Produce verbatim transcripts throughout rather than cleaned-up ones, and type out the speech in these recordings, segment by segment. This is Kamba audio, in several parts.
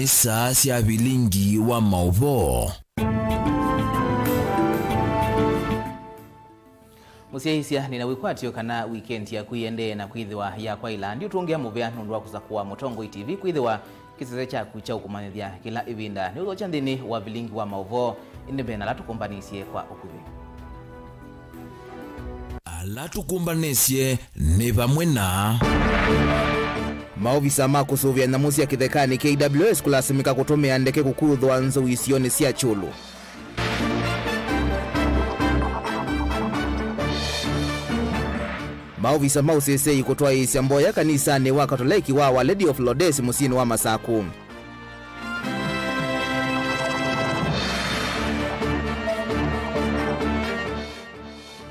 Nĩ saa sya vilingi wa maũvoo. Mũsyaĩĩsya, nĩna wĩkwatyo kana weekend yaku ĩendee na kwĩthĩwa ya kwaĩla. Ndiũtũngĩa mũvea nũndũ wa kũsakũa Mũtongoi T V kwĩthĩwa kĩsese kyaku kya ũkũmanyĩthya kĩla ĩvinda. Nĩũthokya nthĩnĩ wa vilingi wa maũvoo, ĩndĩ mbee na ala tũkũmbanĩisye kwa ũkuvĩ. Ala tũkũmbanĩsye nĩ vamwe na. Maovisa ma kũsũvĩa nyamũ sya kĩthekanĩ, K W S, kũlasimĩka kũtũmĩa ndeke kũkuthũa nzou isionĩ sya Kyũlũ. Maovisa ma ũsĩsĩi kũtwaĩĩsya mboya kanisanĩ wa Katoleki wa Our Lady of Lourdes mũsyĩnĩ wa Masakũ.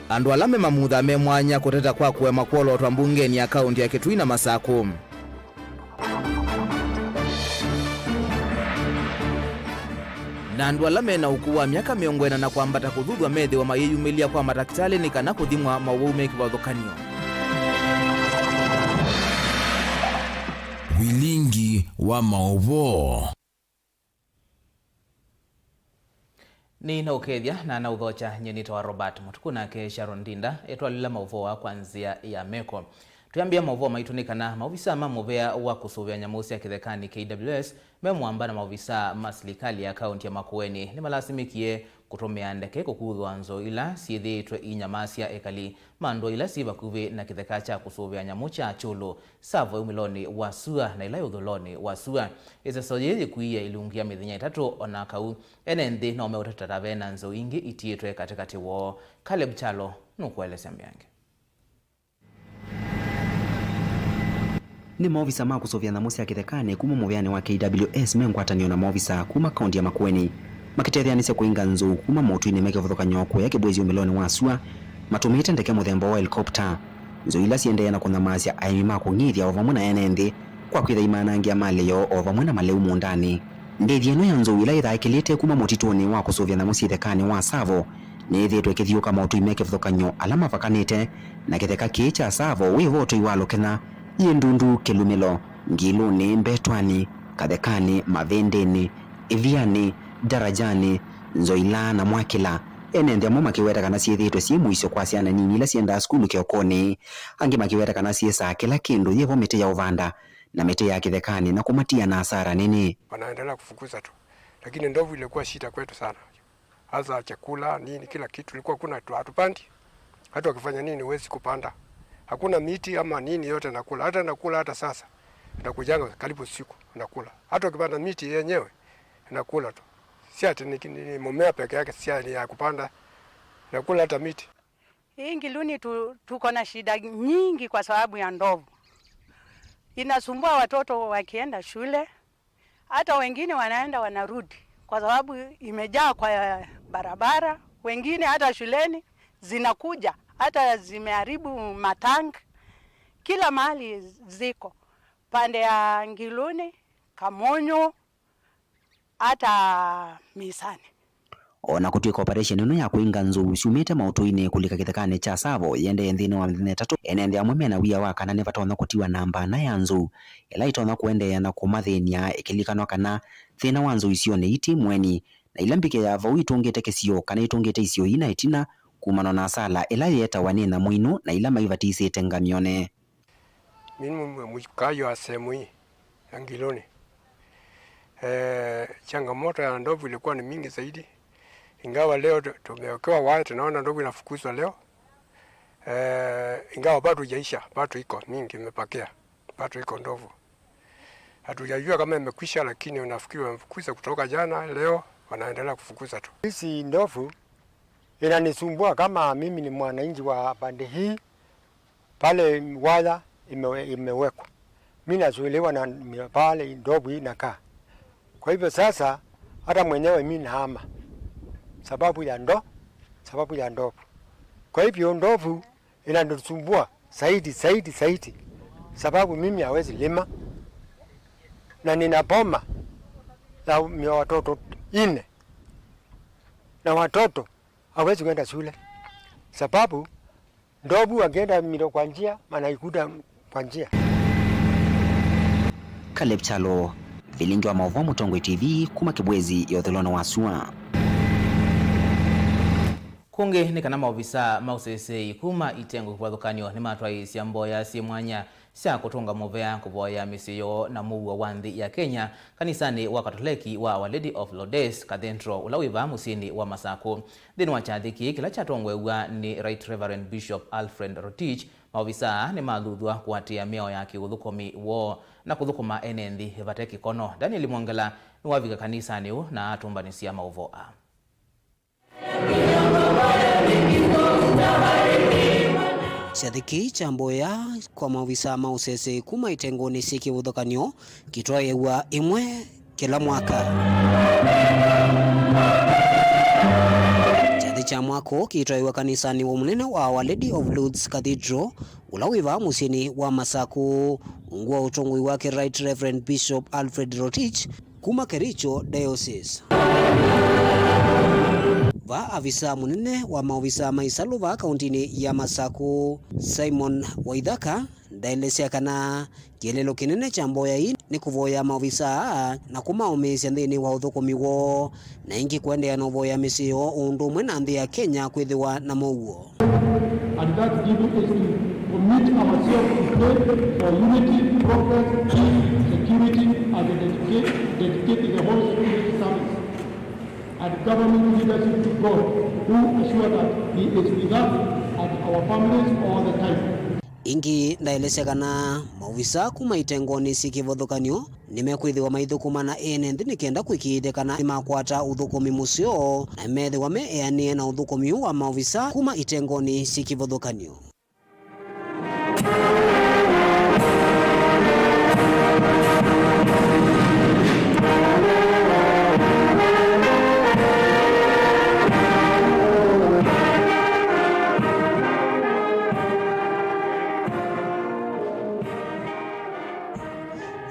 Andũ ala me mamutha me mwanya kũteta kwa kũema kwolotwa mbungenĩ ya kaũntĩ ya Kitui na Masakũ. Na andũ ala me na ũkũũ wa myaka mĩongo ĩna na kwambata kũthuthw'a methĩwa mayĩyumĩlya kwa matakĩtalĩ nĩ kana kũthimwa mawau me kĩvathũkany'o. Vilingi wa maũvoo. Nĩnaũkethya na naũthokya. Nyie nĩtawa Robert Mũtuku, nake Sharon Ndinda etwalĩla maũvoo aa kwa nzĩa ya meko. Twĩambĩa maũvoo maitũ nĩ kana maovisa ma mũvea wa kũsũvĩa nyamũ sya kĩthekanĩ, K W S, me mũamba na maovisa ma silikalĩ ya kaũntĩ ya Makueni nĩmalasimĩkie kũtũmĩa ndeke kũkuthũa nzou ila syĩthĩĩtwe inyamasya ekali ma ndũa ila syĩ vakuvĩ na kĩtheka kya kũsũvĩa nyamũ kya Kyũlũ, Tsavo, umĩlonĩ wa sua na ĩla ĩ ũthũlonĩ wa sua. Ĩseso yĩĩ yĩkuie ilungu ya mĩthenya ĩtatũ, o na kau ene nthĩ no meũteta ta ve na nzou ingĩ itiĩtwe katĩkatĩ woo. Caleb Kyalo nũkũelesya mbeange. Nĩ maovisa ma kũsũvĩa nyamũ sya kĩthekanĩ kuma mũvĩanĩ wa K W S me ngwatanĩo na maovisa kuma kaũntĩ ya Makueni, makĩtetheanĩsya kũinga nzou kuma motwinĩ me kĩvathũkany'o kũya Kĩbwezi umĩlonĩ wa sua, matũmĩĩte ndeke mũthemba wa helicopter. Nzou ila siendee na kũnyamasya aĩmi ma kũng'ithya o vamwe na ene nthĩ kwa kwĩtha imanangĩa malĩ yoo o vamwe na malĩu mũũndanĩ. Ndĩthi ĩno ya nzou ila ĩthaĩkĩlĩte kuma mũtitũnĩ wa kũsũvĩa nyamũ syĩ kĩthekanĩ wa Tsavo nĩyĩthĩĩtwe ĩkĩthiũũka motũi me kĩvathũkany'o ala mavakanĩte na kĩtheka kĩĩ kya Tsavo, wĩ vo ũtũi wa Lũkena, Iĩndundu, Kĩlumĩlo, Ngilũnĩ, Mbetwanĩ, Kathekanĩ, Mavĩndĩnĩ, Ĩvianĩ, Darajanĩ, Nzoilaa na Mwakĩla. Ene nthĩ amwe makĩweta kana syĩthĩĩtwe syĩ mũisyo kwa syana nini ila syendaa sukulu kĩokonĩ. Angĩ makĩweta kana syĩsaa kĩla kĩndũ, yĩvo mĩtĩ ya ũvanda na mĩtĩ ya kĩthekanĩ, na kũmatia na asara nene. Wanaendelea kufukuza tu. Lakini ndovu ilikuwa shida kwetu sana. Hasa chakula, nini, kila kitu. Ilikuwa kuna tu, hatupandi. Hata wakifanya nini, huwezi kupanda. Hakuna miti ama nini yote nakula. Hata nakula hata sasa. Nakujanga karibu usiku, nakula. Hata ukipanda miti yenyewe, nakula tu. Si ati ni, ni, ni mumea peke yake, si ati ya kupanda. Nakula hata miti. Hii Ngiluni tu, tuko na shida nyingi kwa sababu ya ndovu. Inasumbua watoto wakienda shule, hata wengine wanaenda wanarudi kwa sababu imejaa kwa barabara, wengine hata shuleni zinakuja, hata zimeharibu matank, kila mahali ziko, pande ya Ngiluni, Kamonyo, hata Misani. O na kũtw'ĩka operation ĩno ya kũinga nzou syumĩte maũtũinĩ kũlika kĩthekanĩ kya Tsavo yĩendee nthĩnĩ wa mĩthenya ĩtatũ, ene nthĩ amwe mena wia wa kana nĩvatonya kũtiwa namba ana ya nzou ĩla ĩtonya kũendeea na kũmathĩny'a, ĩkĩlikanwa kana thĩna wa nzou isionĩ iti mweni, na ila mbike ya vau itũngĩte kĩsio kana itũngĩte isio ina ĩtina kumana na asala ĩla yĩetawa nĩ nyamũ ino na ila maivatisĩte ngamĩone. Mimi mwe-, mkaaji wa sehemu hii ya Ngiluni. Eh, changamoto ya ndovu ilikuwa ni mingi zaidi. Ingawa leo tu-, tumewekewa waya, tunaona ndovu inafukuzwa leo. Eh, ingawa bado haijaisha, bado iko mingi imebakia. Bado iko ndovu. Hatujajua kama imekwisha, lakini nafikiri wamefukuza kutoka jana, leo wanaendelea kufukuza tu. Hizi ndovu inanisumbua kama mimi ni mwananchi wa pande hii. Pale waya imewe-, imewekwa. Mi nazuiliwa na mi-, pale ndovu inakaa. Kwa hivyo sasa, hata mwenyewe mi nahama. Sababu ya ndo-, sababu ya ndovu. Kwa hivyo ndovu inanisumbua zaidi, zaidi, zaidi. Sababu mimi hawezi lima. Na nina boma la mi-, watoto nne. Na watoto hawezi kwenda shule. Sababu ndovu akienda milo kwa njia, anaikuta kwa njia. Caleb Kyalo, Vilingi wa maũvoo, Mũtongoi T V, kuma Kĩbwezi ya ũthũĩlonĩ wa sua. Kũngĩ nĩ kana maovisaa ma ũseseĩ kuma itengo kĩvathũkany'o nĩmatwaĩĩsya mboya syĩ mwanya sya kũtũnga mũvea kũvoya mĩsyĩ yoo na mũuo wa nthĩ ya Kenya kanisanĩ wa Katoleki wa Our Lady of Lourdes Cathedral, ũla wĩ vaa mũsyĩnĩ wa Masakũ. Nthĩnĩ wa kyathĩ kĩĩ kĩla kyatongoew'a nĩ Right Reverend Bishop Alfred Rotich, maovisaa nĩmathuthw'a kũatĩĩa mĩao ya kĩũthũkũmi woo na kũthũkũma ene nthĩ vate kĩkono. Daniel Mwongela nĩwavika kanisanĩ ũũ na atũmbanĩsya maũvoo aa. Kyathĩ kĩĩ kya mboya kwa maovisaa ma ũseseĩ kuma itengonĩ syĩ kĩvathũkany'o kĩtwaĩĩaw'a ĩmwe kĩla mwaka. Kyathĩ kya mwaka ũũ kĩtwaĩĩaw'a kanisanĩ wa mũnene wa Our Lady of Lourdes Cathedral, ũla wĩ vaa mũsyĩnĩ wa Masakũ, ungu wa ũtongoi wake Right Reverend Bishop Alfred Rotich, kuma Kericho Diocese. Vaa avisaa mũnene wa maovisaa ma ĩsalũ vaa kauntinĩ ya Masakũ, Simon Waithaka, ndaelesya kana kĩeleelo kĩnene kya mboya ii nĩ kũvoya maovisaa aa na kũmaũmĩĩsya nthĩnĩ wa ũthũkũmi woo, na ĩngĩ kũendeea na ũvoya mĩsyĩ yoo o ũndũ ũmwe na nthĩ ya Kenya kwĩthĩwa na mũuo. And that giving is to commit ourselves to pray for unity, progress, peace, security, and dedicate, dedicate the whole security service and government leadership to God, who assure that He is with us and our families all the time. Ĩngĩ ndaelesya kana maovisaa kuma itengonĩ syĩ kĩvathũkany'o nĩmekwĩthĩwa maithũkũma na ene nthĩ nĩ kenda kũĩkĩĩthya kana nĩmakwata ũthũkũmi mũseo na methĩwa me eanĩe na ũthũkũmi ũũ wa maovisaa kuma itengonĩ syĩ kĩvathũkany'o.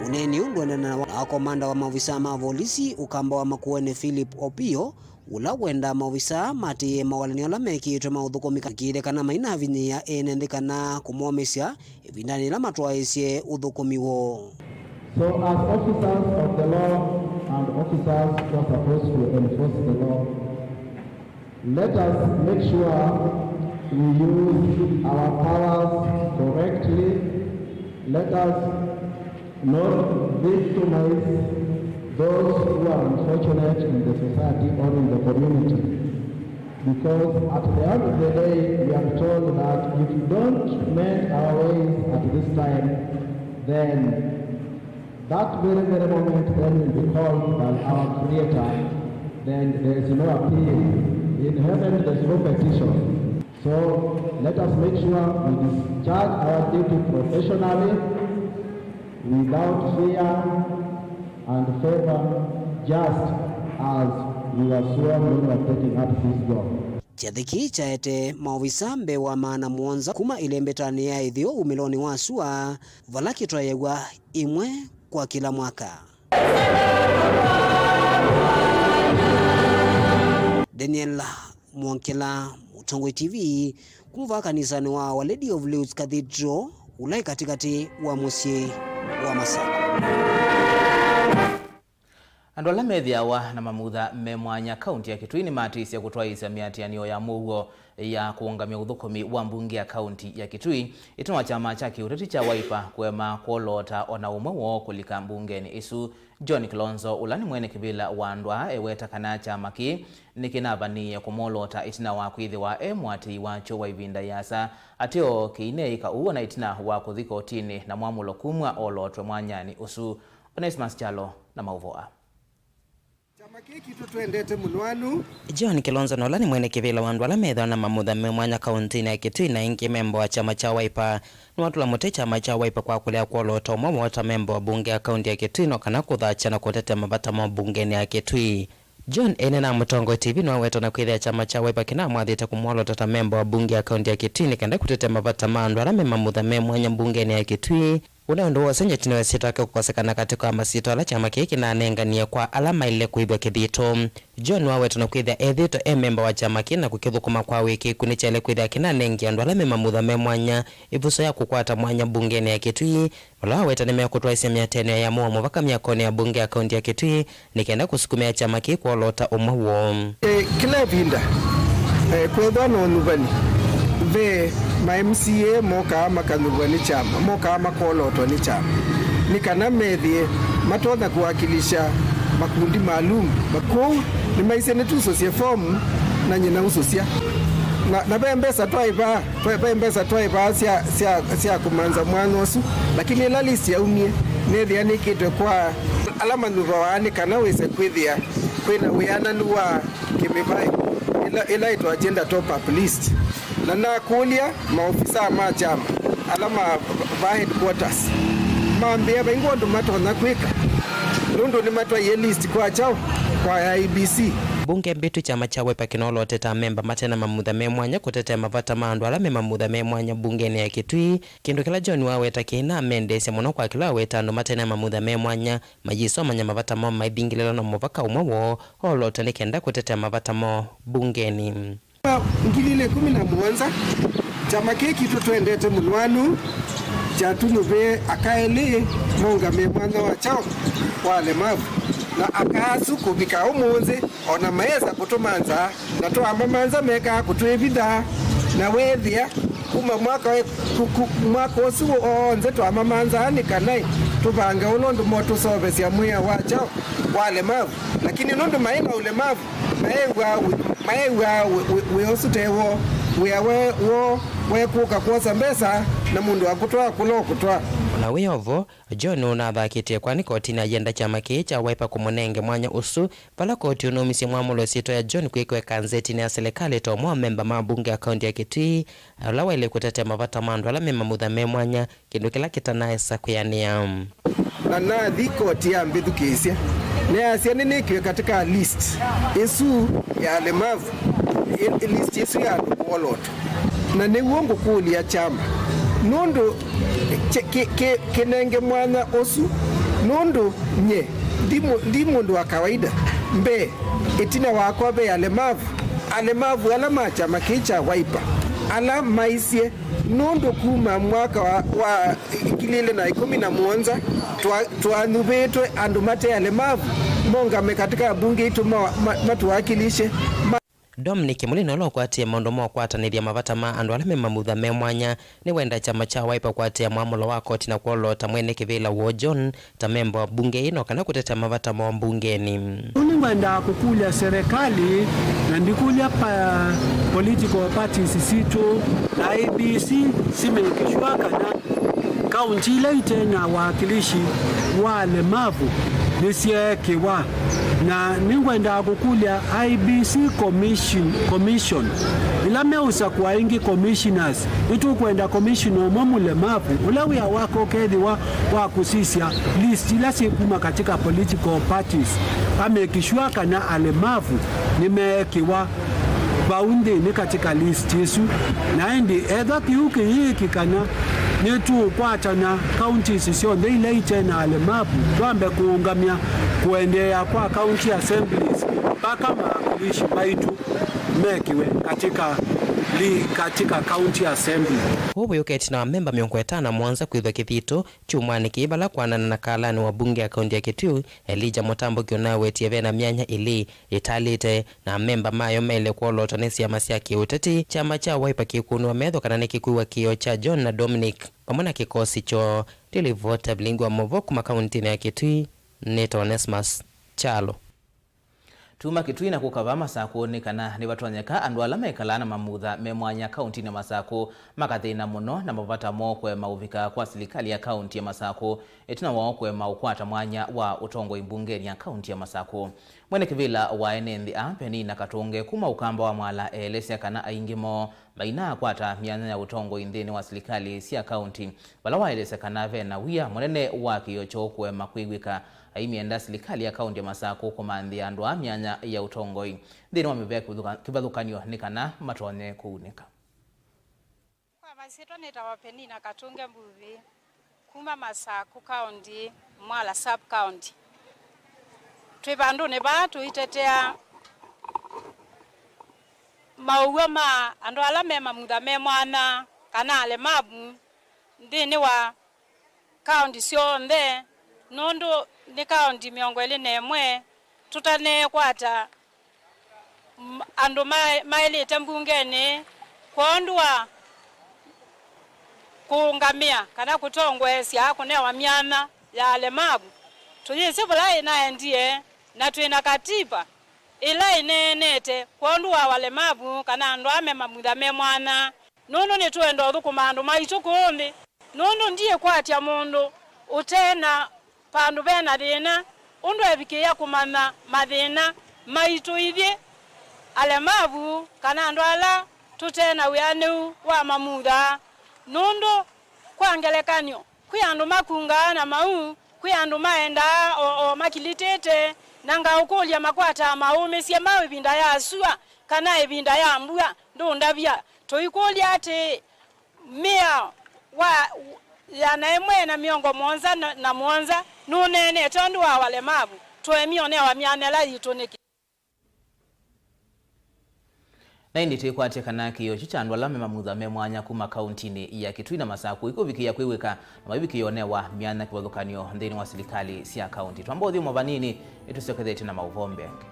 Ũneeni ũũ ndũendana na wa komanda wa maovisaa ma volisi ũkamba wa Makueni Philip Opio, ũla wendaa maovisaa maatĩĩe mawalany'o ala mekĩĩtwe ma ũthũkũmi kĩĩthya kana mainavinyĩĩa ene nthĩ kana kũmomĩsya ĩvindanĩ yĩla matwaĩĩsye ũthũkũmi woo. So as officers of the law and officers who are supposed to enforce the law, let us make sure we use our powers correctly. Let us not victimize those who are unfortunate in the society or in the community. Because at the end of the day, we are told that if we don't mend our ways at this time, then that very, very moment, then we'll be called by our Creator. Then there is no appeal. In heaven, there is no petition. So let us make sure we discharge our duty professionally, without fear and favor, just as we were sworn when we were taking up this job. Kyathĩ kĩĩ kyaete maovisa mbee wa maana mũonza kuma ĩlembetanĩ ya ĩtheo umĩlonĩ wa sua, vala kĩtwaĩaw'a ĩmwe kwa kĩla mwaka. Daniel Mwongela, Mũtongoi T V, kuma vaa kanisanĩ wa Our Lady of Lourdes Cathedral, ũla ĩ katĩkatĩ wa mũsyĩ wa Masakũ. Andũ ala methĩawa na mamutha me mwanya kaunti ya Kitui nĩmatĩĩsye kũtwaĩĩsya mĩatĩanĩo ya mũuo ya kũũngamya ũthũkũmi wa mbunge ya kaunti ya Kitui, ĩtina wa kyama kya kĩũteti kya Wiper kũema kwoloota o na ũmwe woo kũlika mbungenĩ ĩsu. John Kilonzo, ũla nĩ mwene kĩvĩla wa andũ aa, eweta kana kyama kĩĩ nĩkĩnavanĩĩe kũmwoloota ĩtina wa kwĩthĩwa e mũatĩĩi wakyo wa ĩvinda ĩasa. Ateo kĩineĩka ũu o na ĩtina wa kũthi kotinĩ na mwamũlo kumw'a olootwe mwanyanĩ ũsu. Onesmus Kyalo na maũvoo aa. Kyama kĩĩ kitũ twendete mũno anu. John Kilonzo, na ũla nĩ mwene kĩvĩla wa andũ ala methĩwa na mamutha me mwanya kauntinĩ ya Kitui na ĩngĩ memba wa kyama kya Wiper, nĩwatũla mũtĩ kyama kya Wiper kwa kũlea kwoloota ũmwe woo ta memba wa mbunge ya kaunti ya Kitui, no kana kũthakya na kũtetea mavata moo mbungenĩ ya Kitui. John ene na Mũtongoi T V nĩwaweta na kwĩthĩa kyama kya Wiper kĩnamwathĩte kũmwoloota ta memba wa mbunge ya kaunti ya Kitui nĩ kenda kũtetea mavata ma andũ ala me mamutha me mwanya mbungenĩ ya Kitui. Ũla ũndũ wose nyetinĩ wa syĩtwa yake kũkosekana katĩ ka masyĩtwa ala kyama kĩĩ kĩnanenganie kwa ala maĩle kũĩthw'a kĩthito. John wawetwa na kwĩthĩa ethĩĩtwe e memba wa kyama kĩĩ na kũkĩthũkũma kwa wĩkĩĩku nĩkyaĩle kwĩthĩa kĩnanengie andũ ala me mamutha me mwanya ĩvuso ya kũkwata mwanya mbungenĩ ya Kitui, vala waweta nĩmekũtwaĩsya mĩatĩanĩo ya mũo mũvaka myakonĩ ya mbunge ya kaunti ya Kitui nĩ kenda kũsukumĩa kyama kĩĩ kwolota ũmwe woo. E, kĩla ĩvinda, e, kwethwa na ũnyuvani, ve ma M C A mokaa makanyuvwa nĩ kyama, mokaa makolotwa nĩ kyama, nĩ kana methĩe matonya kũwakilisha makundi maalum. Kwoou nĩmaisye nĩtusũsye fomu na nyĩnausũsya. Na, na ve mbesa twaĩ vaa, ve, ve mbesa twaĩ vaa sya, sya, sya kũmantha mwanya ũsu, lakini ĩla list yaumie, nĩthĩa nĩkĩtwe kwa ala manyuvawa nĩ kana wĩse kwĩthĩa kwĩna wĩananu wa kĩmĩvaĩ ĩla, ĩla ĩtwa gender top up list. Na nakũlya maovisaa ma kyama ala ma vaa headquarters mambĩa vaingwa ũndũ matonya kwĩka, nũndũ nĩmatwaie list kwa kyaũ? Kwa I E B C. Mbunge mbĩtu kyama kya Wiper kĩnolotete amemba mate na mamutha me mwanya kũtetea mavata ma andũ ala me mamutha me mwanya mbungenĩ ya Kitui, kĩndũ kĩla John waweta kĩinamendeesya mũno kwa kĩla waweta andũ mate na mamutha me mwanya mayĩsomanya mavata moo maithingĩlĩlwa na mũvaka ũmwe woo olota nĩ kenda kũtetea mavata moo mbungenĩ. Ngili ilĩ ĩkũmi na mũonza, kyama kĩĩ kitũ twendete mũno anu kyatunyuvĩe aka elĩ maũngamĩe mwanya wa kyaũ? Wa alemavu. Na aka asu kũvika ũmũnthĩ o na mayĩsa kũtũmantha, na twamamantha mekaa kũtwĩvitha. Na weethĩa kuma mwaka, ku, ku, mwaka ũsu w'onthe twamamanthaa nĩ kana tũvange ũla ũndũ motũseũvasya mwĩao wa kyaũ? Wa alemavu. Lakini nũndũ maĩ na ũlemavu, maew'aa wĩ-, maew'aa wĩ-, wĩ-, wĩa ũsu te woo, wĩa we woo we kũka kwosa mbesa na mũndũ akũtwaa kũla ũkũtwaa. O na wĩ o vo, John ũnathakĩtie kwani kotinĩ ayenda kyama kĩĩ kya Wiper kũmũnenge mwanya ũsu, vala koti ũnaumisye mwamũlo ĩsyĩtwa ya John kwĩkĩwa ĩkanzetinĩ ya silikalĩ ta ũmwe wa memba ma mbunge ya kaunti ya Kitui, ũla waĩle kũtetea mavata ma andũ ala me mamutha me mwanya, kĩndũ kĩla kĩtanaesa kwĩanĩa. Na nathi koti yambĩthukĩĩsya, nĩyasya nĩnĩkĩwe katika list ĩsu ya alemavu, ĩ-, list ĩsu ya andũ kwolotwa. Na nĩw'o ngũkũlya kyama, nũndũ kĩ-, kĩ-, kĩ-, kĩnenge mwanya ũsu, nũndũ nye ndi mũ-, ndi mũndũ wa kawaida. Mbee, ĩtina wakwa ve alemavu, alemavu ala ma kyama kĩĩ kya Wiper, ala maisye nũndũ kuma mwaka wa, wa ngili ilĩ na ĩkũmi na mũonza twa-, twanyuvĩtwe andũ mate alemavu mongame katika mbunge itũ ma-, ma-, matũwakilishe. Ma- Dominic Mulina, ũla ũkwatĩe maũndũ ma ũkwatanĩthya mavata ma andũ ala me mamutha me mwanya, nĩwenda kyama kya Wiper kũatĩĩa mwamũlo wa koti na kwoloota mwene kĩvĩla woo John ta memba wa mbunge ĩno kana kũtetea mavata moo mbungenĩ. Yu nĩngwendaa kũkũlya serikali, na ndikũlya pa political parties sitũ na I E B C, si make sure kana kaunti ila ite na wakilishi wa alemavu nĩsyeekĩwa. Na nĩngwendaa kũkũlya I E B C commission, commission ila meũsakũa ĩngĩ commissioners, nĩtũkwenda commissioner ũmwe mũlemavu, ũla wĩa wake ũkethĩwa wa kũsisya list ila syĩkuma katika political parties, a make sure kana alemavu nĩmeekĩwa vau nthĩnĩ katika list ĩsu. Na ĩndĩ ethwa kĩu kĩyĩkĩkana, nĩtũũkwatana counties syonthe ila ite na alemavu, twambe kũũngamya kũendeea kwa county assemblies mpaka mawakilishi maitũ mekĩwe katika li-, katika county assembly. Ũu wĩũka ĩtina wa memba mĩongo ĩtano na mũonza kwĩthwa kĩthito kyumwanĩ kĩĩ vala kwanana na kalanĩ wa mbunge ya kaunti ya Kitui, Elijah Mũtambũki ũnawetie ve na myanya ĩlĩ ĩtalĩte na amemba mayo maĩle kwolotwa nĩ syama sya kĩũteti, kyama kya Wiper kĩkũnwa metho kana nĩkĩkwĩw'a kĩĩo kya John na Dominic vamwe na kĩkosi kyoo. Ndĩ livota vilingi wa maũvoo kuma kauntinĩ ya Kitui, nĩtawa Onesmus Kyalo. Tuma Kitui na kũka vaa Masakũ nĩ kana nĩvatonyeka andũ ala mekalaa na mamutha me mwanya kauntinĩ ya Masakũ makathĩna mũno na mavata moo kũema ũvika kwa silikalĩ ya kaunti ya Masakũ, ĩtina woo kũema ũkwata mwanya wa ũtongoi mbungenĩ ya kaunti ya Masakũ. Mwene kĩvĩla wa ene nthĩ aa, Penina Katunge kuma Ũkamba wa Mwala, eelesya kana aingĩ moo mainaakwata myanya ya ũtongoi nthĩnĩ wa silikalĩ sya kaunti, vala waelesya kana ve na wia mũnene wa kĩĩo kyoo kũema kwĩw'ĩka. Aimyenda silikalĩ ya kaunti ya Masakũ kũmanthĩa andũ aa myanya ya ũtongoi nthĩnĩ wa mĩvĩa kĩvathũka-, kĩvathũkany'o nĩ kana matonye kũunĩka. Kwa masyĩtwa nĩtawa Penina Katunge Mbuvi. Kuma Masaku County, Mwala Sub County. Twĩ vandũnĩ vaa tũitetea maũw'o ma andũ ala me mamutha me mwanya kana alemavu nthĩnĩ wa kaũnti syonthe, nũndũ nĩ kaũnti mĩongo ĩlĩ na ĩmwe tũtaneekwata m-, andũ ma-, maĩlĩte mbungenĩ kwondũ wa kũũngamĩa kana kũtongoesya kũnewa myanya ya alemavu. Tũyĩsĩ vũla ĩnaendie, na twĩ na katiba ĩla ĩneenete kwondũ wa walemavu kana andũ aa me mamutha me mwanya, nũndũ nĩtwenda ũthũkũma andũ maitũ kũũ nthĩ, nũndũ ndiĩkwatya mũndũ ũte na vandũ ve na thĩna ũndũ evikĩĩa kũmanya mathĩna maitũ ithyĩ alemavu kana andũ ala tũte na wĩanĩu wa mamutha. Nũndũ kwa ngelekany'o, kwĩ andũ makungaa na mau, kwĩ andũ maendaa o, o makilitĩte, na ngaũkũlya makwataa maũmĩsye ma ĩvinda ya sua kana ĩvinda ya mbua, ndũndavya. Tũikũlya atĩĩ, Mĩao wa ĩana ĩmwe na mĩongo mũonza na, na mũonza nũneenete ũndũ wa walemavu, tũemie ũnewa myanya ĩla yitũ nĩkĩ? Na ĩndĩ twĩkwatye kana kĩĩo kyu kya andũ ala me mamutha me mwanya kuma kauntinĩ ya Kitui na Masaku ĩkũvikĩĩa kwĩw'ĩka na maivikĩĩa ũnewa myanya kĩvathũkany'o nthĩnĩ wa silikalĩ sya kaunti. Twamba ũthyũmũa vanini, nĩtũsyokethetye na maũvoo mbeange.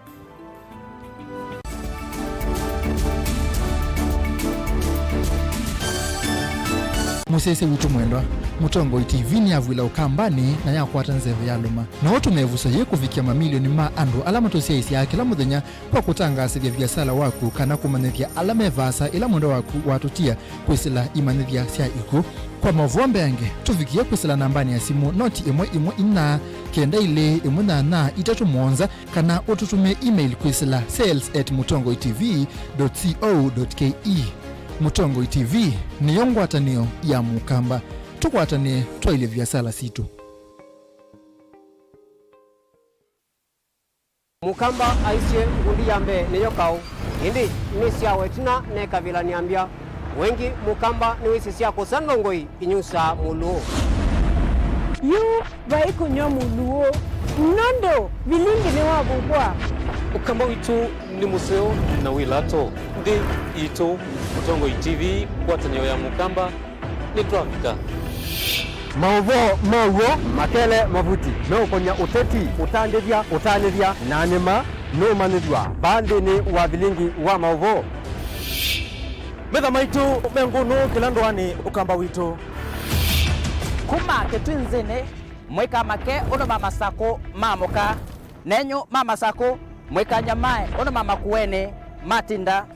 Mũsyaĩĩsya witũ mwendwa, Mũtongoi T V nĩyavw'ĩla Ũkambanĩ na yakwata nzeve yalũma. No ũtũme ĩvuso yĩĩ kũvikĩa mamilioni ma andũ ala matũsyaĩĩsyaa kĩla mũthenya kwa kũtangaasĩthya viasala waku kana kũmanyĩthya ala me vaasa ĩla mwendwa waku watũtia kwĩsĩla imanyĩthya sya ikw'ũ. Kwa maũvoo mbeange, tũvikĩe kwĩsĩla nambanĩ ya simũ noti ĩmwe ĩmwe inya kenda ilĩ ĩmwe nyanya itatũ mũonza, kana ũtũtũmĩe email kwĩsĩla sales at mũtongoi T V dot co dot K E. Mũtongoi T V nĩyo ngwatanĩo ya Mũkamba. Tũkwatanĩe twaĩlye viasala sitũ. Mũkamba aisye, ngundi ya mbee nĩyo kaũ, ĩndĩ nĩ syawa ĩtina nekavĩla nĩambya. Wengĩ Mũkamba nĩwĩsĩ sya kũsa ndongoi inyusaa mũlũũ. Yu vai kũnyw'a mũlũũ, nũndũ vilingi nĩwavukwa. Ũkamba witũ nĩ mũseo na wĩ lato. Nthĩ yitũ, Mũtongoi T V, ngwatanĩo ya Mũkamba, nĩtwavika. Maũvoo ma w'o, makele, mavuti meũkony'a ũteti, ũtandĩthya, ũtanĩthya, na nĩma nũũmanyĩthw'a vaa nthĩnĩ wa vilingi wa maũvoo. Metha maitũ me ngũnũ kĩla ndũanĩ, Ũkamba witũ. Kuma Kĩtwinzĩnĩ, mwĩkamake ũndũ ma Masakũ maamũka, nenyu ma Masakũ mwĩkanyamae ũndũ ma Makuenĩ matinda.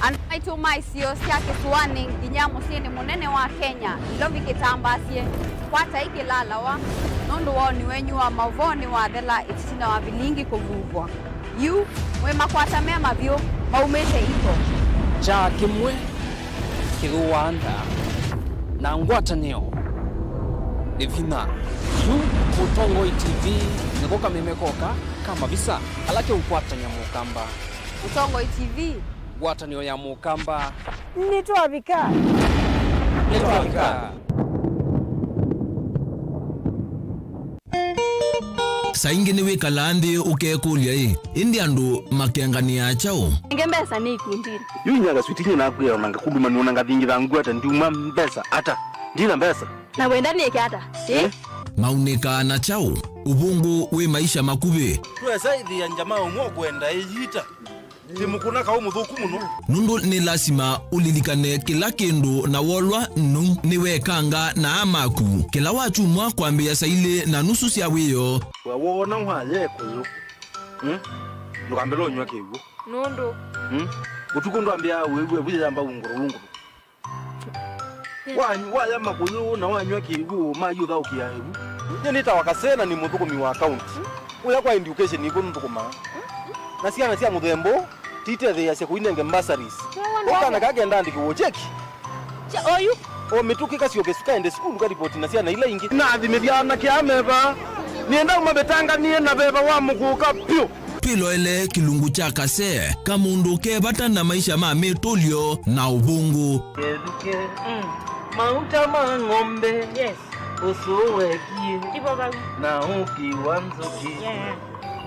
Andũ maitũ ma isio sya kĩsũanĩ nginya mũsyĩnĩ mũnene wa Kenya, Nairobi kĩtambaasye, kwatai kĩlalawa, nũndũ woni wenyu wa maũvoo nĩwathela ĩtina wa vilingi kũvuvwa. Yu mwĩ makwata me mavyũ maumĩte iko. Kyaa kĩmwe kĩthũaa nda, na ngwatanĩo nĩ vinya. Yu Mũtongoi T V nĩko kameme koka ka mavisa ala keũkwatany'a Mũkamba. Mũtongoi T V. Ngwatanĩo ya Mũkamba. Nĩtwavika. Nĩtwavika. Saa ingĩ nĩwĩkalaa nthĩ ũkekũlya-ĩ, ĩndĩ andũ makenganĩaa kyaũ? Nenge mbesa nĩ ikundinĩ. Yu inya kaswiti nyie nakwĩa ona ngakuluma nĩona ngathingitha ngwata ndiuma mbesa ata? Ndina mbesa. Na wenda nĩke ata? Eh? Maunĩkaa na kyaũ? Ũvũngũ wĩ maisha makuvĩ. Twesa ĩthĩa njama ũmwe ũkwenda ĩyita. Ti mũkũna kaũ mũthũku mũno. Nũndũ nĩ lasima ũlilikane kĩla kĩndũ, na wolwa nũu nĩwekanga na aa maku. Kĩla wakyumwa kwambĩĩa saa ilĩ na nusu sya wĩoo. We woona waya ĩkũyũ, hmm? Ndũkambĩle ũnyw'a kĩw'ũ. Nũndũ? Hmm? Ũtukũ ndwambĩaa wĩw'e vu yĩyamba ungũrũ ungũrũ. Wa-, waya makũyũ na wanyw'a kĩw'ũ, mayũthaũkĩa ĩvu. Nyie nĩtawa Kasee na nĩ mũthũkũmi wa kaunti. Kũya kwa education nĩkw'o nũthũkũmaa. Na syana sya mũthemba ũũ titetheeasya kũinenge bursaries. Ũkana kaa kenda andĩkĩw'o cheki. Cha oyu. O mĩtũkĩ kasyoke sukaende sukulu karipoti na syana ila ingĩ. Nathimĩthya anake aa me vaa. Nĩenda ũmavĩtanganie na veva wa mũkũka vyũ. Twĩloele kĩlungu kya Kasee, kamũndũ ke vata na maisha ma mĩtũlyo na ũvũngũ. Kethukĩ. Mm. Mauta ma ng'ombe. Yes. Ũsũũ wekie. Ivo vau. Na ũki wa nzũkĩ. Yeah.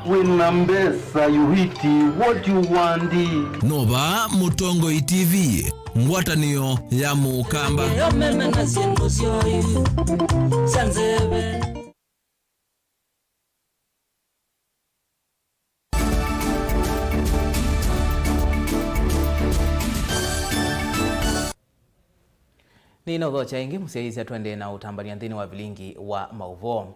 Wĩna mbesa, you eat what you want. Nova Mũtongoi T V, ngwatanĩo ya Mũkamba. Yo meme na syĩndũ syoyu sya nzeve. Nĩnaũthokya ĩngĩ mũsyaĩĩsya, twendee na ũtambany'a nthĩnĩ wa vilingi wa maũvoo.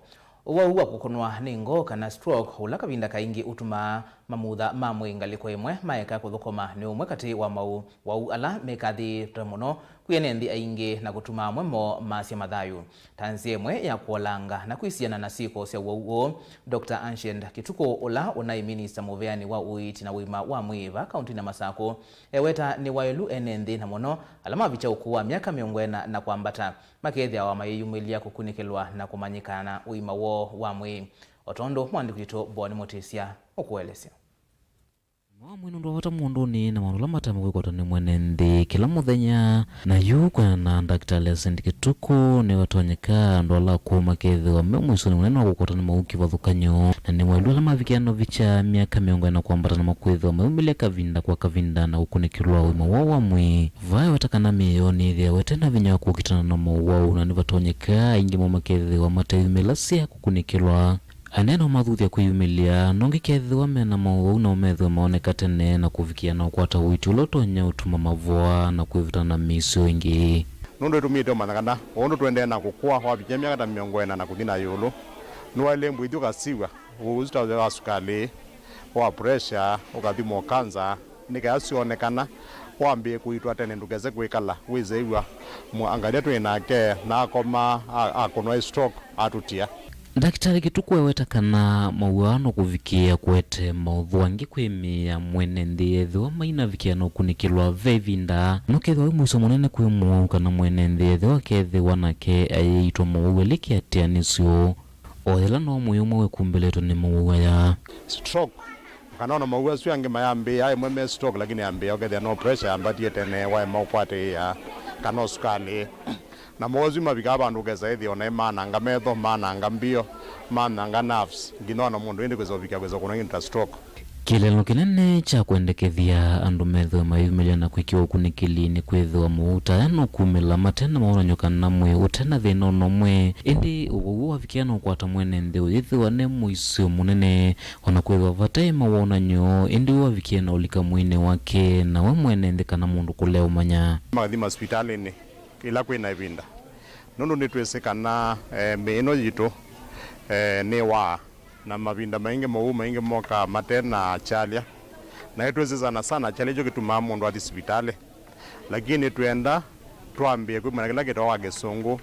Ũwau wa kũkũnwa nĩ ngoo kana stroke, ũla kavinda kaingĩ ũtumaa mamutha ma mwĩĩ ngalĩko ĩmwe maeka kũthũkũma, nĩ ũmwe katĩ wa mawau ala mekathĩĩte mũno kwĩ ene nthĩ aingĩ na kũtuma amwe moo masya mathayũ. Ta nzĩa ĩmwe ya kũolanga na kwĩsiana na syĩko sya ũwau ũũ, Doctor Ancient Kituku, ũla ũnaĩ minista mũveanĩ wa ũiiti na ũima wa mwĩĩ vaa kaũntĩnĩ ya Masakũ, eweta nĩ waĩlu ene nthĩ, na mũno ala mavikya ũkũũ wa myaka mĩongo ĩna na kwambata, makethĩawa mayĩyumĩlya kũkunĩkĩlwa na kũmanyĩkana ũima woo wa mwĩĩ, o tondũ mũandĩki witũ Boni Mũtĩsya ũkũelesya. Ũima wa mwĩĩ nĩ ũndũ wa vata mũndũnĩ, na maũndũ ala mataĩme kwĩkwata nĩ mwene nthĩ kĩla mũthenya. Na yu kwĩana na Ndakĩtalĩ Ancient Kituku, nĩvatonyeka andũ ala akũũ makethĩwa me mũisonĩ mũnene wa kũkwatwa nĩ mawau kĩvathũkany'o, na nĩ waĩlu ala mavikĩa na ũvikya myaka mĩongo ĩna kwambata namo kwĩthĩwa mayumĩlya kavinda kwa kavinda na kũkunĩkĩlwa ũima woo wa mwĩĩ. Vaa eweta kana mĩĩ yoo nĩyĩthĩawa ĩte na vinya wa kũkitana na mowau, na nĩvatonyeka aingĩ moo makethĩwa mateyumĩlasya kũkunĩkĩlwa. Anene no mathuthya kwĩyumĩlya, nongi kethĩwa me na mowau, nao methĩwe maoneka tene na kũvikĩa na ũkwata ũiiti ũla ũtonya ũtuma mavoa na kwĩvĩta na mĩisyo ĩngĩ. Nũndũ ĩtumĩte ũmanya kana ũndũ tũendee na kũkũa, wavikĩa myaka ta mĩongo ĩna na kũthi na ĩũlũ, nĩwaĩle mbũi ithyĩ ũkasiw'a ũu ũsu ta wa sukalĩ, wa pressure, ũkathimwa kanza, nĩ kenda syonekana, wambĩĩe kũiitwa tene, ndũkese kwĩkala wĩsĩĩw'a mũangalia twĩ nake na akoma, a-, akũnwa ĩ stroke, atũtia. Ndakĩtalĩ Kituku eweta kana mowau aa no kũvikĩĩa kũete maũthũ angĩ kwĩ mĩĩ ya mwene nthĩ ethĩwa mainavikĩa na ũkunĩkĩlwa ve ĩvinda. No kethĩwa wĩ mũisyo mũnene kwĩ mũwau kana mwene nthĩ ethĩwa akethĩwa nake ayĩitwa mowau elĩ kĩatĩanĩsyo. O yĩla no mwĩĩ ũmwe wĩkumbĩlĩtwe nĩ mowau aya. Stroke, kana ona mowau asu angĩ mayambĩĩa, ĩmwe me stroke, lakini yambĩĩa ũkethĩa no pressure yambatie tene, waema ũkwatĩĩa, kana ũsukalĩ. Na mowau asu mavikaa vandũ ũkesa ĩthĩa ona ĩmananga metho, mananga mbio, mananga nerves, nginya ona mũndũ ĩndĩ kwĩsa ũvikĩa kwĩsa kũnwa kĩndũ ta stroke. Kĩeleelo kĩnene kya kwendekethya andũ methĩwe mayumĩlya na kwĩkĩwa ũkunĩkĩli nĩ kwĩthĩwa mowau ta aya no kumĩla mate na mawonany'o kana mwĩĩ ũte na thĩna o na ũmwe. Ĩndĩ ũwau ũũ wavikĩa na ũkwata mwene nthĩ ũyĩthĩwa ne mũisyo mũnene, o na kwĩthĩwa vate mawonany'o, ĩndĩ ũũ wavikĩe na ũlika mwĩĩnĩ wake, na we mwene nthĩ kana mũndũ kũleũmanya. Makathi masivitalĩnĩ ĩla kwĩ na ĩvinda, nũndũ nĩtwĩsĩ kana, eh, mĩĩ ĩno yitũ, eh, nĩ waa. Na mavinda maingĩ mowau maingĩ mokaa mate na kyalya, na nĩtwĩsĩ sana sana kyalya kyo kĩtumaa mũndũ athi sivitalĩ. Lakini twĩenda twambĩe kwĩmanya kĩla kĩtawa kwa Kĩsũngũ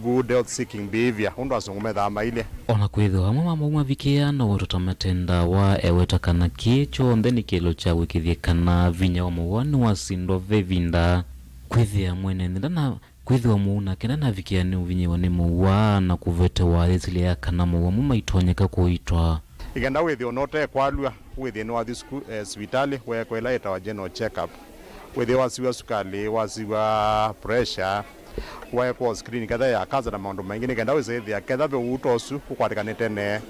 good health seeking behavior, ũndũ asũngũ methaa mailye. O na kwĩthĩwa amwe ma mowau mavikĩaa na ũweto ta mate ndawa, eweta kana kĩĩ kyonthe nĩ kĩeleelo kya wĩkĩthye kana vinya wa mowau nĩwasindwa ve ĩvinda. Kwĩthĩa mwene nthĩ ndana Kwĩthĩwa mũu nake ndanavikĩa nĩ ũvinyĩĩwa nĩ mowau aa na kũvetewa yĩsilya ya kana mowau amwe maitonyeka kũiitwa. Nĩ kenda wĩthĩe ona ũte kwalw'a, wĩthĩe nĩwathi suku, eh, sivitalĩ, weekwa ĩla yĩtawa general check-up. Wĩthĩe wasiw'a sukalĩ, wasiw'a pressure, weekwa screen ketha ya cancer na maũndũ maingĩ, nĩ kenda wĩsĩthĩa ketha ve ũu ta ũsu ũkwatĩkane tene,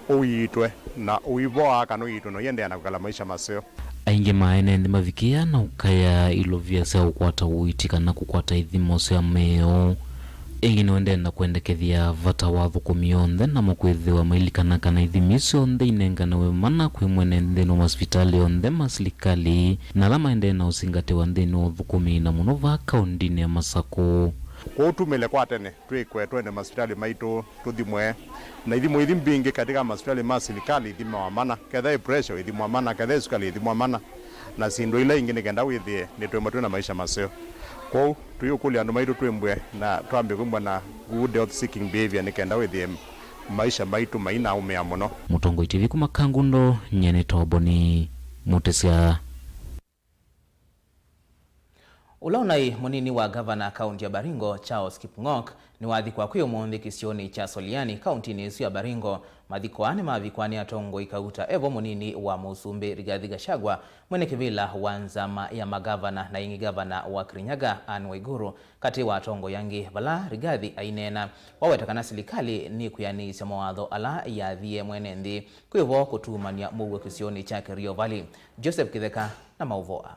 ũiitwe na ũivoa kana ũiitwe na ũiendeea na kwĩkala maisha maseo. Aingĩ ma ene nthĩ mavikĩaa na ũkaya ilovia sya ũkwata ũiiti kana kũkwata ithimo sya mĩĩ. Ĩngĩ nĩũendee na kwendekethya vata wa athũkũmi onthe namo kwĩthĩwa mailikana kana ithimi syonthe inenganiwe mana kwĩ mwene nthĩ nĩ masivitalĩ onthe ma silikalĩ na ala maendee na ũsingatĩwa nthĩnĩ wa ũthũkũmi na mũno vaa kaũndĩnĩ ya Masakũ. Kwoou tumĩle kwa tene twĩkwe twende masivitalĩ maitũ tũthimwe, na ithimo ithi mbingĩ katika masivitalĩ ma silikalĩ ithimawa mana, ketha ĩ pressure ĩthimwa mana, ketha ĩ sukali ĩthimwa mana, na syĩndũ ila ingĩ nĩ kenda wĩthĩe nĩtũĩma twĩ na maisha maseo. Kwoou tũyĩũkũlya andũ maitũ twĩmbwe na twambĩe kwĩmbwa na good health seeking behavior nĩ kenda wĩthĩe maisha maitũ mainaũmĩa mũno. Mũtongoi T V kuma Kangundo, nyie nĩ Toboni Mũtĩsya. Ũla ũnaĩ mũnini wa ngavana kaunti ya Baringo, Charles Kipng'ok, nĩwathikwa kwĩ ũmũnthĩ kĩsionĩ kya Soliani, kauntinĩ ĩsu ya Baringo. Mathiko aa nĩmavikwa nĩ atongoi kauta evo mũnini wa mũsumbĩ Rigathi Gachagua, mwene kĩvĩla wa nzama ya magavana na ĩngĩ ngavana wa Kirinyaga, Anne Waiguru, katĩ wa atongoi angĩ, vala Rigathi aineena. Waweta kana silikalĩ nĩkwĩanĩisya mawatho ala yathie mwene nthĩ, kwĩvo kũtuumany'a mũuo kĩsionĩ kya Kerio Valley. Joseph Kĩtheka na maũvoo aa.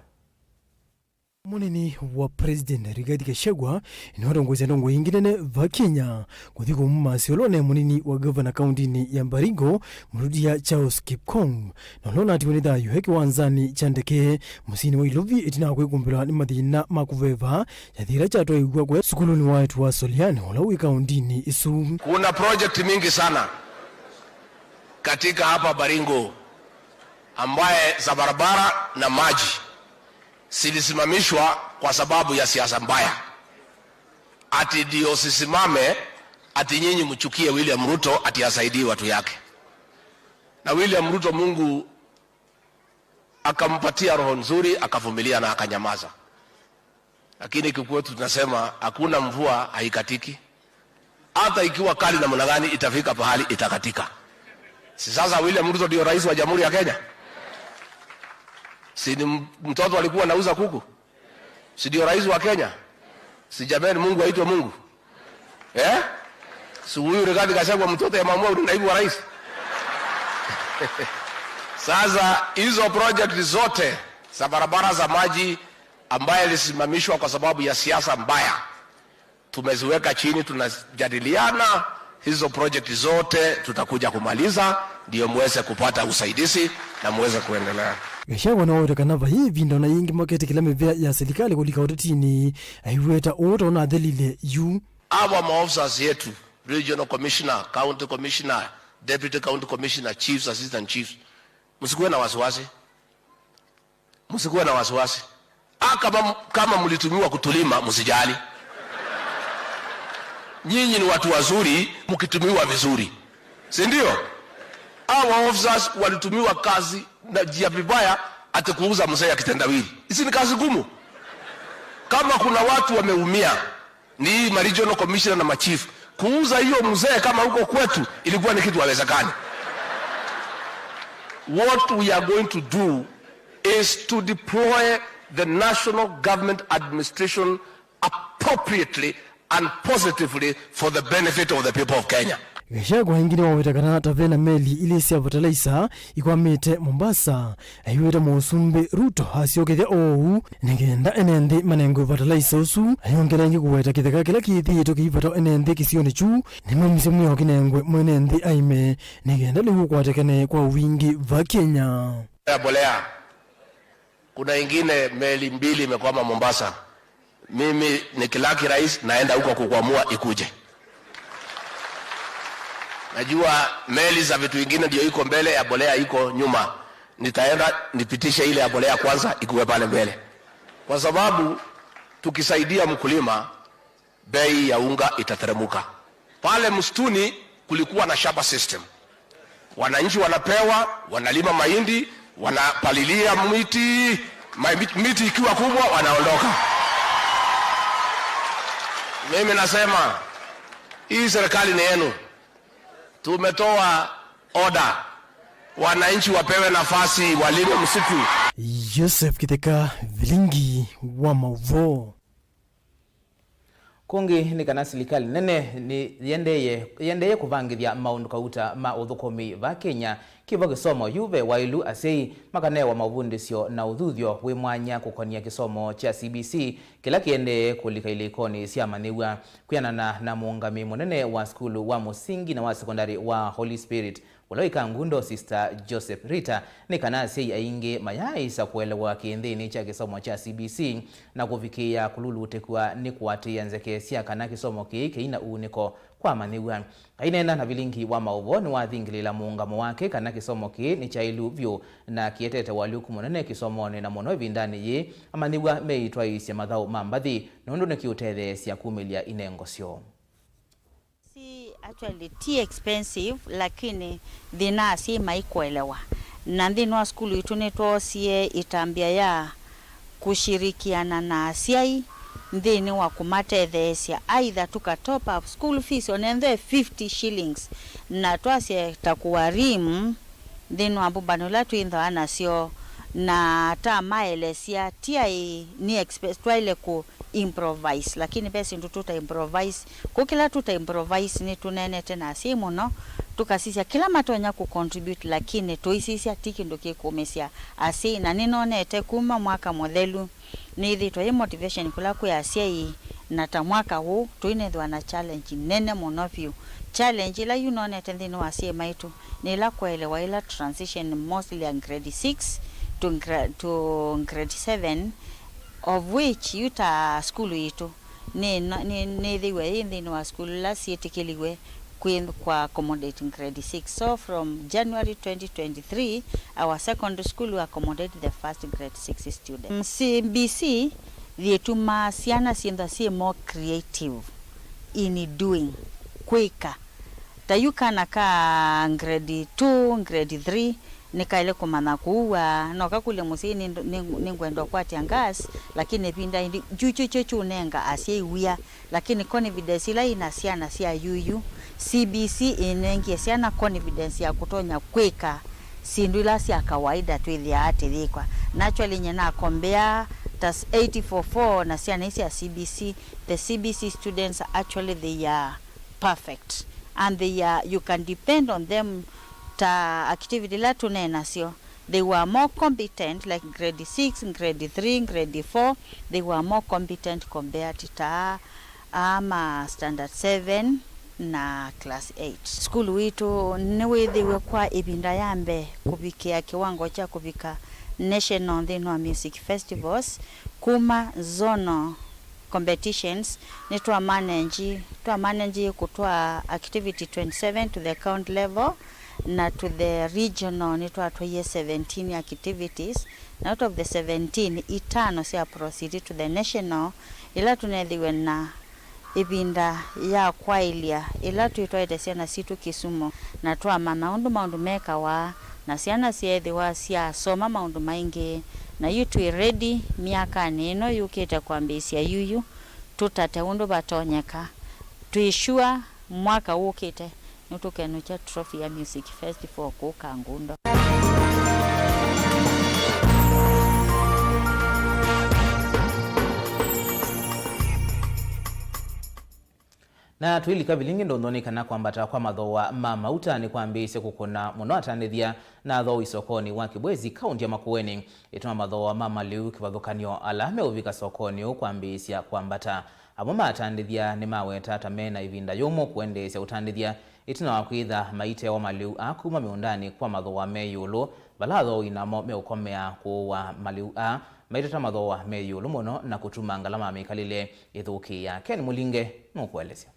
Mũnini wa President Rigathi Gachagua nĩwatongoesya ndongoi ingĩ nene va Kenya kũthi kũmũmasya ũla ũnaĩ mũnini wa ngavana kauntinĩ ya Baringo, Mũrutia Charles Kipkong, na ũla ũnatiwe nĩ thayũ e kĩwanzanĩ kya ndeke mũsyĩnĩ wa Ilovi ĩtina wa kwĩkumbĩlwa nĩ mathĩna ma kũveva kyathĩ kĩla kyatwaĩw'a kũya sukulunĩ wa eĩtu wa Soliani ũla wĩ kauntinĩ ĩsu. Kuna project mingi sana katika hapa Baringo ambaye za barabara na maji zilisimamishwa kwa sababu ya siasa mbaya. Ati ndio sisimame, ati nyinyi mchukie William Ruto ati asaidie watu yake. Na William Ruto, Mungu akampatia roho nzuri, akavumilia na akanyamaza. Lakini kikwetu tunasema hakuna mvua haikatiki. Hata ikiwa kali namna gani, itafika pahali itakatika. Si sasa William Ruto ndio rais wa Jamhuri ya Kenya? Si ni m-, mtoto alikuwa anauza kuku? Si ndio rais wa Kenya? Si jamani, Mungu aitwe Mungu? Eh? Si huyu Rigathi Gachagua mtoto ya mama ni naibu wa rais? Sasa hizo project zote za barabara, za maji, ambaye ilisimamishwa kwa sababu ya siasa mbaya, tumeziweka chini, tunajadiliana, hizo project zote tutakuja kumaliza, ndio muweze kupata usaidizi na muweze kuendelea. Gachagua nĩwaweta kana vai ĩvinda ona yĩngĩ maketĩkĩla mĩvĩa ya silikalĩ kũlika ũtetinĩ, aiweta ũũ ta ũnathelile yu. Hawa maofficers yetu, regional commissioner, county commissioner, deputy county commissioner, chiefs, assistant chiefs, msikuwe na wasiwasi. Msikuwe na wasiwasi. Ah, kama, kama mlitumiwa kutulima, msijali. Nyinyi ni watu wazuri, mkitumiwa vizuri. Si ndio? Hawa officers walitumiwa kazi na njia vibaya, ati kuuza mzee ya kitendawili. Hizi ni kazi ngumu. Kama kuna watu wameumia, ni hii ma regional commissioner na machief. Kuuza hiyo mzee kama huko kwetu ilikuwa ni kitu haiwezekani. What we are going to do is to deploy the national government administration appropriately and positively for the benefit of the people of Kenya. Gachagua ĩngĩ nĩwaweta kana ta ve na meli ilĩ sya fertilizer ikwamĩte Mombasa, aiweta Mũsumbĩ Ruto asyokethya oou nĩ kenda ene nthĩ manengwe fertilizer ũsu. Ayongela ĩngĩ kũweta kĩtheka kĩla kĩthĩĩtwe kĩivata ene nthĩ kĩsionĩ kyu, nĩmaumisye mwĩao kĩnengwe mwene nthĩ aime nĩ kenda lĩu ũkwatĩkane kwa wingĩ va Kenya. Ya mbolea. Kuna ingine meli mbili imekwama Mombasa. Mimi nikilaki rais, naenda huko kukwamua ikuje. Najua meli za vitu vingine ndio iko mbele, ya mbolea iko nyuma. Nitaenda nipitishe ile ya mbolea kwanza ikuwe pale mbele. Kwa sababu tukisaidia mkulima, bei ya unga itateremuka. Pale msituni kulikuwa na shamba system. Wananchi wanapewa, wanalima mahindi, wanapalilia miti, ma-, miti ikiwa kubwa wanaondoka. Mimi nasema, hii serikali ni yenu. Tumetoa order. Wananchi wapewe nafasi, walime msitu. Joseph Kitheka, Vilingi wa Mauvoo. Kũngĩ nĩ kana silikalĩ nene nĩ yendeye, yendeye kũvangĩthya maũndũ kauta ma ũthũkũmi va Kenya. Kĩvo kĩsomo yu ve waĩlu asyai makanewa maũvundĩsyo na ũthuthyo wĩ mwanya kũkonia kĩsomo kya C B C kĩla kĩendee kũlika ilĩkonĩ sya amanyĩw'a. Kwĩanana na mũũngamĩi mũnene wa sukulu wa mũsingi na wa sekondalĩ wa Holy Spirit, ũla wĩ Kangundo, Sister Joseph Rita, nĩ kana asyai aingĩ mayaaĩsa kũelewa kĩĩnthĩnĩ kya kĩsomo kya C B C na kũvikĩĩa kũlulutĩkw'a nĩ kũatĩĩa nzeke sya kana kĩsomo kĩĩ kĩi na uunĩko kwa amanyĩw'a. Aineena na Vilingi wa Mauvoo, nĩwathingĩlĩĩla mũũngamo wake kana kĩsomo kĩĩ nĩ kyaĩlu vyũ na kĩetete ũalyũku mũnene kĩsomonĩ, na mũno ĩvindanĩ yĩĩ amanyĩw'a meĩtwaĩĩsya mathaũ ma mbathi nũndũ nĩkĩũtetheesya kumĩlya inengo syoo. Si actually ti expensive, lakini thĩna asyai maikũelewa. Na nthĩnĩ wa sukulu itũ nĩtwoosie ĩtambya ya kũshirikiana na asyai nthĩnĩ wa kũmatetheesya, either tũka top up school fees, onethwe fifty shillings, na twasya ta kũwarimu nthĩnĩ wa mbũmbano ila twĩthĩawa nasyo, na tamaelesya, ti aĩ nĩ expe-, twaĩle kũ improvise, lakini ve syĩndũ tũta improvise. Kũ kĩla tũta improvise, nĩtũneenete na asyai mũno, tũkasisya kĩla matonya kũ contribute, lakini tũisisya ti kĩndũ kĩkũmĩsya asyai. Na nĩnonete kuma mwaka mũthelu, nĩĩthĩĩtwe yĩ motivation kũla kwĩ asyai, na ta mwaka ũũ tũinethĩwa na challenge nene mũno vyũ. Challenge ĩla yu nonete nthĩnĩ wa asyai maitũ nĩ ĩla kũelewa ĩla transition mostly ya grade six to gra-, to grade seven, of which yu ta sukulu yitũ nĩ, nĩ, nĩthĩwe yĩ nthĩnĩ wa sukulu ila syĩtĩkĩliwe kwĩ, kwa accommodate grade six. So from January twenty twenty-three, our secondary school will accommodate the first grade six student. Mm, C B C yĩtumaa syana syĩthwa syĩ more creative in doing, kwĩka. Ta yu kana ka grade two, grade three, nĩkaĩle kũmanya kũua. No kakũlye mũsyai, "Nĩ, nĩ, nĩngwenda ũkwatya gas," lakini ĩvinda ĩngĩ, kyu kyo kyo kyũnenga asyai wia. Lakini confidence ĩla ĩna syana sya yuyu, C B C ĩnengie syana confidence ya kũtonya kwĩka syĩndũ ila sya kawaida twĩthĩaa tũyĩkwa. Naturally, nyie na compare ta s-, eight four four na syana ii sya C B C, the C B C students, actually, they are perfect and they are, you can depend on them. Ta activity ila tũneenasyo, they were more competent, like grade six, grade three, grade four, they were more competent compared to ta aa ma standard seven na class eight. Sukulu witũ nĩwĩthĩiwe kwa ĩvinda ya mbee kũvikĩa kĩwango kya kũvika national nthĩnĩ wa music festivals, kuma zonal competitions, nĩtwamanenji, twamanenji kũtwaa activity twenty-seven to the county level, na to the regional nĩtwatwaie seventeen activities, na out of the seventeen, itano sya proceed to the national, ila tũnethĩiwe na ĩvinda ya kwaĩlya ĩla twĩtwaĩte syana sitũ Kisumu, na twamanya ũndũ maũndũ mekawa, na syana syeethĩwa syasoma maũndũ maingĩ, na yu twĩ ready myakanĩ ĩno yũkĩte kwambĩĩsya yuyu, tũtate ũndũ vatonyeka. Twĩ sure mwaka ũkĩte nĩtũkenũkya trophy ya Music Festival kũu Kangundo. Na twĩlika vilingĩ ndonzonĩ kana kwambata kwa mathooa ma mauta nĩkwambĩĩsye kũkũna mũno atandĩthya na athooi sokonĩ wa Kibwezi, kaũntĩ ya Makueni, ĩtina wa mathooa ma malĩu kĩvathũkany'o ala meũvika sokonĩ ũũ kwambĩĩsya kwambata. Amwe ma atandĩthya nĩmaweta ta me na ĩvinda yũmũ kũendeesya ũtandĩthya ĩtina wa kwĩtha maitewa malĩu aa kuma mĩũndanĩ kwa mathooa me ĩũlũ, vala athooi namo meũkomea kũũa malĩu aa maitata mathooa me ĩũlũ mũno na kũtuma ngalama ya mĩkalĩle ĩthũkĩĩa. Ken Mũlinge nũkũelesya.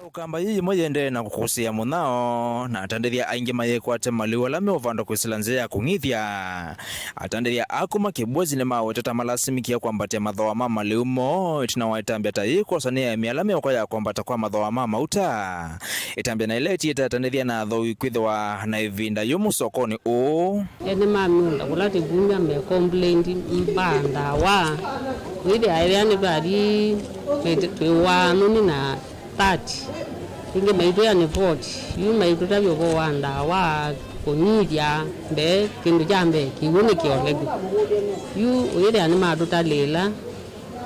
Ũkamba yĩ yĩmwe yĩendee na kũkũsĩĩa mũnyao, na atandĩthya aingĩ mayĩkwate malĩu ala meũvandwa kwĩsĩla nzĩa ya kũng'ithya. Atandĩthya a kuma Kibwezi nĩmawetete malasimĩkie kwambatya mathooa ma malĩu moo ĩtina wa ĩtambya ta yĩĩ kwosa nĩ aĩmi ala meũka ya kwambata kwa mathooa ma mauta. Ĩtambya na ĩla ĩtiĩte atandĩthya na athooi kwĩthĩwa na ĩvinda yũmũ sokonĩ ũũ. Ene ma mĩũnda kũla tũkumya me complained mbaa ndawa. Wĩthĩa ethĩa nĩtwathi twĩ-, twĩwaa nũni na thirty. Ĩngĩ maitwĩa nĩ forty. Yu maitũtavya ũvoo wa ndawa, kũnyithya mbee, kĩndũ kya mbee kĩw'ũ nĩ kĩoleku. Yu wĩthĩa nĩmatũtalĩĩla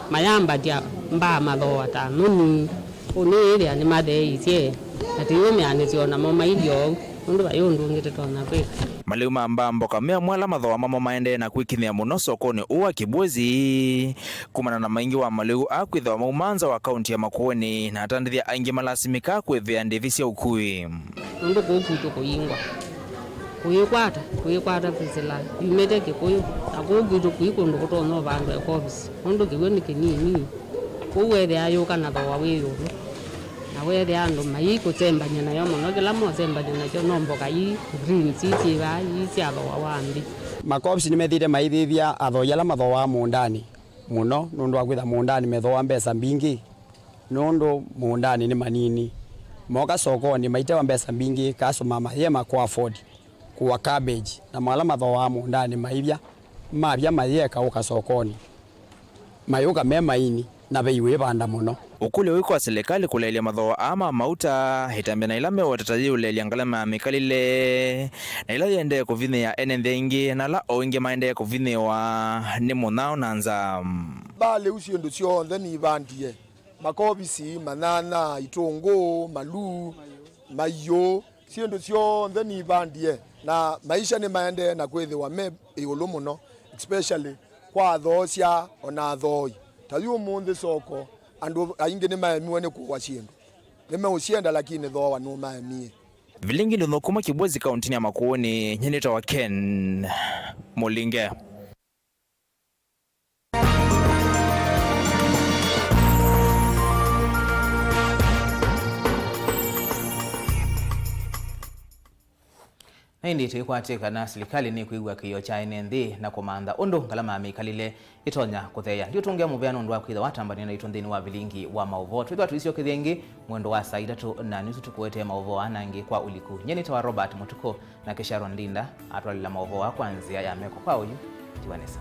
mayambatya mbaa mathooa ta nũni. Ũnĩĩthĩa nĩmatheeisye, na tĩũmĩanĩsya o namo mailyĩ oou, nũndũ vai ũndũ ũngĩ tũtonya kwĩka. Malĩu ma mbaa mboka me amwe ala mathooa mamo maendee na kwĩkinyĩa mũno sokonĩ ũũ wa Kibwezi, kumana na maingĩ wa malĩu aa kwĩthĩwa mauma nza wa kaunti ya Makueni, na atandĩthya aingĩ malasimĩkaa kũĩvĩa ndĩvi sya ũkui. Nũndũ kũu kwitũ kũingwa, kũikwata, kũikwata kwĩsĩla yumĩte Kĩkũyũ, na kũu kwitũ kũi kũndũ kũtonya ũvandwa ĩkovisi, nũndũ kĩw'ũ nĩ kĩnini. Kwoou weethĩa yũka na thooa wĩ ĩũlũ, na weethĩa andũ maikũsembany'a nayo mũno, kĩla mosembany'a nakyo no mboka ii greens ii syĩ vaa, ii sya thooa wa nthĩ. Macops nĩmethĩĩte maithĩthya athoi ala mathooaa mũũndanĩ mũno, nũndũ wa kwĩtha mũũndanĩ methooa mbesa mbingĩ, nũndũ mũũndanĩ nĩ manini. Mooka sokonĩ maitewa mbesa mbingĩ, customer mayema kũ afford kũa cabbage, namo ala mathooaa mũũndanĩ maivya. Mavya mayĩeka ũka sokonĩ, mayũka me maini, na vei wĩvanda mũno. Ũkũlyo wĩ kwa silikalĩ kũleelya mathooa aa ma mauta, ĩtambya na ĩla meũatata yĩũleelya ngalama ya mĩkalĩle, na ĩla yĩendee kũvinyĩĩa ene nthĩ aingĩ, na ala o aingĩ maendee kũvinyĩĩwa nĩ mũnyao na nzaa. Mbaa lĩu syĩndũ syonthe nivandie, makovisi, manyanya, itũngũũ, maluu, maiũ, syĩndũ syonthe nivandie, na maisha nĩmaendee na kwĩthĩwa me ĩũlũ mũno, especially kwa athoosya o na athooi. Ta yu ũmũnthĩ soko, andũ aingĩ nĩmaemiwe nĩ kũwa syĩndũ. Nĩmeũsyenda, lakini thooa nũmaemie. Vilingi ndũthũkũma Kibwezi kauntinĩ ya Makueni, nyie nĩtawa Ken Mũlinge. Na ĩndĩ tũikwatĩ kana silikalĩ nĩkwĩw'a kĩĩo kya ene nthĩ na kũmantha ũndũ ngalama ya mĩkalĩle ĩtonya kũtheea. Ndiũtũngĩa mũvea nũndũ wa kwĩtha watambania naitũ nthĩnĩ wa vilingi wa maũvoo. Twĩthwa tũisyokethya ĩngĩ mwendo wa saa itatũ na nusu tũkũetee maũvoo aa na angĩ kwa ũliku. Nyie nĩtawa Robert Mũtukũ, nake Sharon Linda atwalĩla maũvoo aa kwa nzĩa ya meko kwa oyu. Tiwa nesa.